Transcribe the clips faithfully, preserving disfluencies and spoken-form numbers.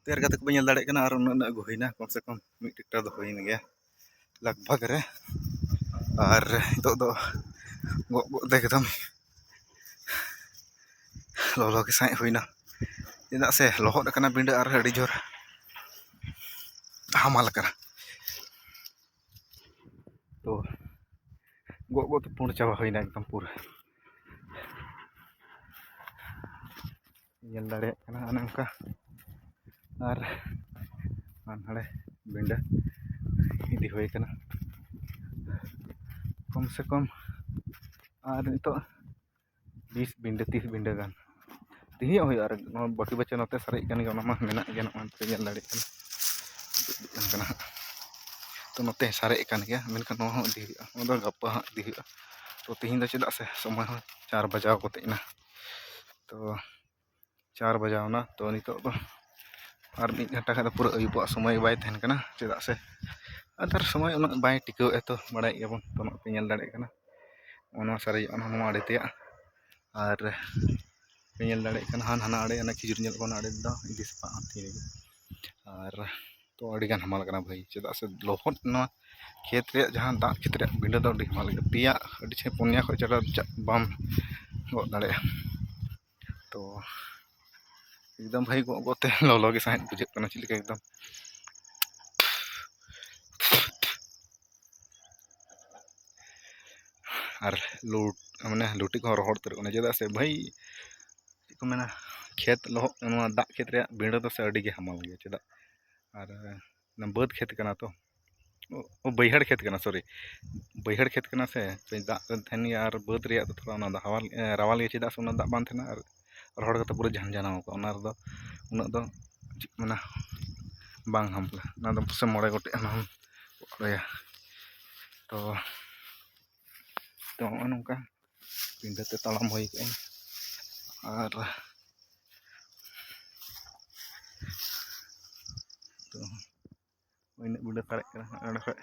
ᱛᱮᱨ ᱜᱟᱛᱮ ᱠᱚᱯᱮ ᱧᱮᱞ ᱫᱟᱲᱮᱭᱟᱜ ᱠᱟᱱᱟ, ᱟᱨ ᱩᱱᱟᱹᱜ ᱩᱱᱟᱹᱜ ᱟᱹᱜᱩ ᱦᱩᱭᱱᱟ, ᱠᱚᱢ ᱥᱮ ᱠᱚᱢ ᱢᱤᱫ ᱴᱨᱟᱠᱴᱟᱨ ᱫᱚ ᱦᱩᱭᱮᱱ ᱜᱮᱭᱟ ᱞᱟᱜᱽ ᱵᱷᱟᱜᱽ ᱨᱮ᱾ ᱟᱨ ᱱᱤᱛᱚᱜ ᱫᱚ ᱜᱚᱜ ᱜᱚᱜ ᱛᱮ ᱮᱠᱫᱚᱢ ᱞᱚᱞᱚ ᱜᱮ ᱥᱟᱸᱦᱮᱫ ᱦᱩᱭᱱᱟ, ᱪᱮᱫᱟᱜ ᱥᱮ ᱞᱚᱦᱚᱫ ᱟᱠᱟᱱᱟ ᱵᱤᱸᱰᱟᱹ ᱟᱨ ᱟᱹᱰᱤ ᱡᱳᱨ ᱦᱟᱢᱟᱞ ᱟᱠᱟᱱᱟ᱾ ᱛᱚ ᱜᱚᱜ ᱜᱚᱜ ᱛᱮ ᱯᱩᱸᱰ ᱪᱟᱵᱟ ᱦᱩᱭᱱᱟ ᱮᱠᱫᱚᱢ ᱯᱩᱨᱟᱹ᱾ ᱧᱮᱞ ᱫᱟᱲᱮᱭᱟᱜ ᱠᱟᱱᱟ ᱚᱱᱮ ᱚᱱᱠᱟ᱾ ᱟᱨ ᱟᱨ ᱱᱟᱲᱮ ᱵᱤᱸᱰᱟᱹ ᱤᱫᱤ ᱦᱩᱭ ᱠᱟᱱᱟ ᱠᱚᱢ ᱥᱮ ᱠᱚᱢ᱾ ᱟᱨ ᱱᱤᱛᱚᱜ ᱵᱤᱥ ᱵᱤᱸᱰᱟᱹ, ᱛᱤᱥ ᱵᱤᱸᱰᱟᱹ ᱜᱟᱱ ᱛᱤᱦᱤᱧᱚᱜ ᱦᱩᱭᱩᱜᱼᱟ᱾ ᱟᱨ ᱱᱚᱣᱟ ᱵᱟᱹᱠᱤ ᱵᱟᱪᱷᱟ ᱱᱚᱛᱮ ᱥᱟᱨᱮᱡ ᱠᱟᱱ ᱜᱮᱭᱟ, ᱚᱱᱟ ᱢᱟ ᱢᱮᱱᱟᱜ ᱜᱮᱭᱟ, ᱱᱚᱜᱼᱚᱭ ᱯᱮ ᱧᱮᱞ ᱫᱟᱲᱮᱭᱟᱜ ᱠᱟᱱᱟ᱾ ᱠᱟᱱᱟ ᱦᱟᱸᱜ᱾ ᱛᱚ ᱱᱚᱛᱮ ᱥᱟᱨᱮᱡ ᱠᱟᱱ ᱜᱮᱭᱟ, ᱢᱮᱱᱠᱷᱟᱱ ᱱᱚᱣᱟ ᱦᱚᱸ ᱤᱫᱤ ᱦᱩᱭᱩᱜᱼᱟ, ᱚᱱᱟ ᱫᱚ ᱜᱟᱯᱟ ᱦᱟᱸᱜ ᱤᱫᱤ ᱦᱩᱭᱩᱜᱼᱟ᱾ ᱛᱚ ᱛᱤᱦᱤᱧ ᱫᱚ ᱪᱮᱫᱟᱜ ᱥᱮ ᱥᱚᱢᱚᱭ ᱦᱚᱸ ᱪᱟᱨ ᱵᱟᱡᱟᱣ ᱠᱟᱛᱮ ᱮᱱᱟ, ᱛᱚ ᱪᱟᱨ ᱵᱟᱡᱟᱣ ᱮᱱᱟ᱾ ᱛᱚ ᱱᱤᱛᱚᱜ ᱫᱚ ᱟᱨ ᱢᱤᱫ ᱜᱷᱚᱱᱴᱟ ᱠᱷᱟᱱ ᱫᱚ ᱯᱩᱨᱟᱹ ᱟᱹᱭᱩᱵᱚᱜᱼᱟ, ᱥᱚᱢᱚᱭ ᱵᱟᱭ ᱛᱟᱦᱮᱱ ᱠᱟᱱᱟ᱾ ᱪᱮᱫᱟᱜ ᱥᱮ ᱟᱫᱟᱨ ᱥᱚᱢᱚᱭ ᱩᱱᱟᱹᱜ ᱵᱟᱭ ᱴᱤᱠᱟᱹᱣᱮᱫᱼᱟ, ᱛᱚ ᱵᱟᱲᱟᱭᱮᱫ ᱜᱮᱭᱟᱵᱚᱱ᱾ ᱛᱚ ᱱᱚᱜᱼᱚᱭ ᱯᱮ ᱧᱮᱞ ᱫᱟᱲᱮᱭᱟᱜ ᱠᱟᱱᱟ, ᱚᱱᱟ ᱥᱟᱨᱮᱡᱚᱜᱼᱟ ᱱᱚᱣᱟ ᱟᱲᱮ ᱛᱮᱭᱟᱜ᱾ ᱟᱨ ᱯᱮ ᱧᱮᱞ ᱫᱟᱲᱮᱭᱟᱜ ᱠᱟᱱᱟ ᱦᱟᱱ ᱦᱟᱱᱟ ᱟᱲᱮ, ᱚᱱᱟ ᱠᱷᱤᱡᱩᱨ ᱧᱮᱞᱚᱜ ᱠᱟᱱᱟ ᱟᱲᱮ ᱫᱚ ᱤᱫᱤ ᱥᱟᱯᱷᱟ ᱦᱟᱹᱛᱤ ᱨᱮᱜᱮ᱾ ᱟᱨ ᱛᱚ ᱟᱹᱰᱤᱜᱟᱱ ᱦᱟᱢᱟᱞ ᱠᱟᱱᱟ ᱵᱷᱟᱹᱭ, ᱪᱮᱫᱟᱜ ᱥᱮ ᱞᱚᱦᱚᱫ ᱱᱚᱣᱟ ᱠᱷᱮᱛ ᱨᱮᱭᱟᱜ ᱡᱟᱦᱟᱸ ᱫᱟᱜ ᱠᱷᱮᱛ ᱨᱮᱭᱟᱜ ᱵᱤᱸᱰᱟᱹ ᱫᱚ ᱟᱹᱰᱤ ᱦᱟᱢᱟᱞ ᱜᱮᱭᱟ᱾ ᱯᱮᱭᱟ ᱟᱹᱰᱤ ᱪᱮᱦᱨᱟ ᱯᱩᱱᱭᱟ ᱠᱷᱚᱱ ᱪᱮᱦᱨᱟ ᱪᱟᱜ ᱵᱟᱢ ᱜᱚᱜ ᱫᱟᱲᱮᱭᱟᱜᱼᱟ᱾ ᱛᱚ ᱮᱠᱫᱚᱢ ᱵᱷᱟᱹᱭ ᱜᱚᱜ ᱜᱚᱜ ᱛᱮ ᱞᱚᱞᱚ ᱜᱮ ᱥᱟᱸᱦᱮᱫ ᱵᱩᱡᱷᱟᱹᱜ ᱠᱟᱱᱟ ᱪᱮᱫ ᱞᱮᱠᱟ ᱮᱠᱫᱚᱢ᱾ ᱟᱨ ᱞᱩᱴ ᱢᱟᱱᱮ ᱞᱩᱴᱤ ᱠᱚᱦᱚᱸ ᱨᱚᱦᱚᱲ ᱩᱛᱟᱹᱨᱚᱜ ᱠᱟᱱᱟ, ᱪᱮᱫᱟᱜ ᱥᱮ ᱵᱷᱟᱹᱭ ᱪᱮᱫ ᱠᱚ ᱢᱮᱱᱟ, ᱠᱷᱮᱛ ᱞᱚᱦᱚᱫ, ᱱᱚᱣᱟ ᱫᱟᱜ ᱠᱷᱮᱛ ᱨᱮᱭᱟᱜ ᱵᱤᱸᱰᱟᱹ ᱫᱚ ᱥᱮ ᱟᱹᱰᱤ ᱜᱮ ᱦᱟᱢᱟᱞ ᱜᱮᱭᱟ᱾ ᱪᱮᱫᱟᱜ ᱟᱨ ᱚᱱᱟ ᱵᱟᱹᱫᱽ ᱠᱷᱮᱛ ᱠᱟᱱᱟ ᱛᱚ, ᱚ, ᱵᱟᱹᱭᱦᱟᱹᱲ ᱠᱷᱮᱛ ᱠᱟᱱᱟ, ᱥᱚᱨᱤ, ᱵᱟᱹᱭᱦᱟᱹᱲ ᱠᱷᱮᱛ ᱠᱟᱱᱟ ᱥᱮ, ᱠᱟᱹᱡ ᱫᱟᱜ ᱨᱮ ᱛᱟᱦᱮᱱ ᱜᱮᱭᱟ᱾ ᱟᱨ ᱵᱟᱹᱫᱽ ᱨᱮᱭᱟᱜ ᱫᱚ ᱛᱷᱚᱲᱟ ᱚᱱᱟ ᱫᱚ ᱦᱟᱣᱟᱞ, ᱮ, ᱨᱟᱣᱟᱞ ᱜᱮᱭᱟ, ᱪᱮᱫᱟᱜ ᱥᱮ ᱚᱱᱟ ᱫᱟᱜ ᱵᱟᱝ ᱛᱟᱦᱮᱱᱟ ᱟᱨ ᱨᱚᱦᱚᱲ ᱠᱟᱛᱮ ᱯᱩᱨᱟᱹ ᱡᱷᱟᱱ ᱡᱷᱟᱱᱟᱣ ᱠᱚᱜᱼᱟ᱾ ᱚᱱᱟ ᱨᱮᱫᱚ ᱩᱱᱟᱹᱜ ᱫᱚ ᱪᱮᱫ ᱠᱚ ᱢᱮᱱᱟ, ᱵᱟᱝ ᱦᱟᱢᱟᱞᱟ᱾ ᱚᱱᱟ ᱫᱚ ᱯᱟᱥᱮᱡ ᱢᱚᱬᱮ ᱜᱚᱴᱮᱡ ᱚᱱᱟ ᱦᱚᱸ ᱨᱚᱦᱚᱭᱟ᱾ ᱛᱚ ᱛᱚ ᱱᱚᱜᱼᱚ ᱱᱚᱝᱠᱟ ᱯᱤᱸᱰᱟᱹ ᱛᱮ ᱛᱟᱲᱟᱢ ᱦᱩᱭ ᱠᱟᱜᱼᱟᱹᱧ᱾ ᱟᱨ ᱛᱚ ᱤᱱᱟᱹᱜ ᱯᱤᱸᱰᱟᱹ ᱥᱟᱨᱮᱡ ᱠᱟᱱᱟ ᱦᱟᱸᱜ ᱱᱚᱸᱰᱮ ᱠᱷᱚᱡ᱾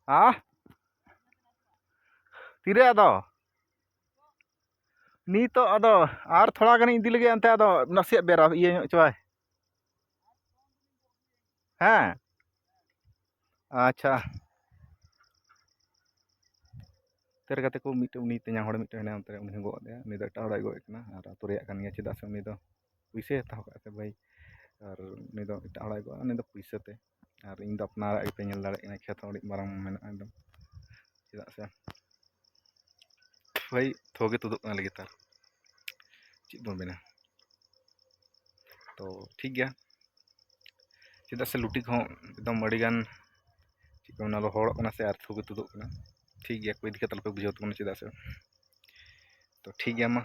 ᱦᱟ? ᱛᱤᱨᱮ ᱟᱫᱚ? ᱱᱤᱛᱚᱜ ᱟᱫᱚ ᱟᱨ ᱛᱷᱚᱲᱟ ᱜᱟᱱᱤᱧ ᱤᱫᱤ ᱞᱟᱹᱜᱤᱫ ᱚᱱᱛᱮ, ᱟᱫᱚ ᱱᱟᱥᱮᱭᱟᱜ ᱵᱮᱨᱟ ᱤᱭᱟᱹ ᱧᱚᱜ ᱪᱚᱣᱟᱭ᱾ ᱦᱮᱸ, ᱟᱪᱪᱷᱟ᱾ ᱛᱮᱨ ᱜᱟᱛᱮ ᱠᱚ ᱢᱤᱫᱴᱮᱱ, ᱩᱱᱤ ᱛᱮᱧᱟᱝ ᱦᱚᱲ ᱢᱤᱫᱴᱮᱱ ᱦᱮᱱᱟᱭᱟ ᱚᱱᱛᱮ ᱨᱮ, ᱩᱱᱤ ᱦᱚᱸ ᱜᱚᱜ ᱟᱫᱮᱭᱟ᱾ ᱩᱱᱤ ᱫᱚ ᱮᱴᱟᱜ ᱦᱚᱲᱟᱜ ᱜᱚᱜ ᱮ ᱠᱟᱱᱟ ᱟᱨ ᱟᱹᱛᱩ ᱨᱮᱭᱟᱜ ᱠᱟᱱ ᱜᱮᱭᱟ, ᱪᱮᱫᱟᱜ ᱥᱮ ᱩᱱᱤ ᱫᱚ ᱯᱩᱭᱥᱟᱹᱭ ᱦᱟᱛᱟᱣ ᱠᱟᱜᱼᱟ ᱥᱮ ᱵᱷᱟᱹᱭ, ᱟᱨ ᱩᱱᱤ ᱫᱚ ᱮᱴᱟᱜ ᱦᱚᱲᱟᱜ ᱜᱚᱜᱼᱟ, ᱩᱱᱤ ᱫᱚ ᱯᱩᱭᱥᱟᱹ ᱛᱮ᱾ ᱟᱨ ᱤᱧ ᱫᱚ ᱟᱯᱱᱟᱨᱟᱜ ᱜᱮᱯᱮ ᱧᱮᱞ ᱫᱟᱲᱮᱭᱟᱜ ᱠᱟᱱᱟ, ᱠᱷᱮᱛ ᱦᱚᱸ ᱟᱹᱰᱤ ᱢᱟᱨᱟᱝ ᱢᱮᱱᱟᱜᱼᱟ ᱮᱠᱫᱚᱢ, ᱪᱮᱫᱟᱜ ᱥᱮ ᱵᱷᱟᱹᱭ ᱛᱷᱚ ᱜᱮ ᱛᱩᱫᱩᱜ ᱠᱟᱱᱟ ᱞᱟᱹᱜᱤᱫ ᱟᱨ ᱪᱮᱫ ᱵᱚᱱ ᱢᱮᱱᱟ᱾ ᱛᱚ ᱴᱷᱤᱠ ᱜᱮᱭᱟ, ᱪᱮᱫᱟᱜ ᱥᱮ ᱞᱩᱴᱤ ᱠᱚᱦᱚᱸ ᱮᱠᱫᱚᱢ ᱟᱹᱰᱤᱜᱟᱱ ᱪᱮᱫ ᱠᱚ ᱢᱮᱱᱟ, ᱨᱚᱦᱚᱲᱚᱜ ᱠᱟᱱᱟ ᱥᱮ ᱟᱨ ᱛᱷᱚ ᱜᱮ ᱛᱩᱫᱩᱜ ᱠᱟᱱᱟ᱾ ᱴᱷᱤᱠ ᱜᱮᱭᱟ, ᱠᱚᱭ ᱫᱤᱠᱠᱟᱛ ᱟᱞᱚᱯᱮ ᱵᱩᱡᱷᱟᱹᱣ ᱛᱟᱵᱚᱱᱟ, ᱪᱮᱫᱟᱜ ᱥᱮ᱾ ᱛᱚ ᱴᱷᱤᱠ ᱜᱮᱭᱟ, ᱢᱟ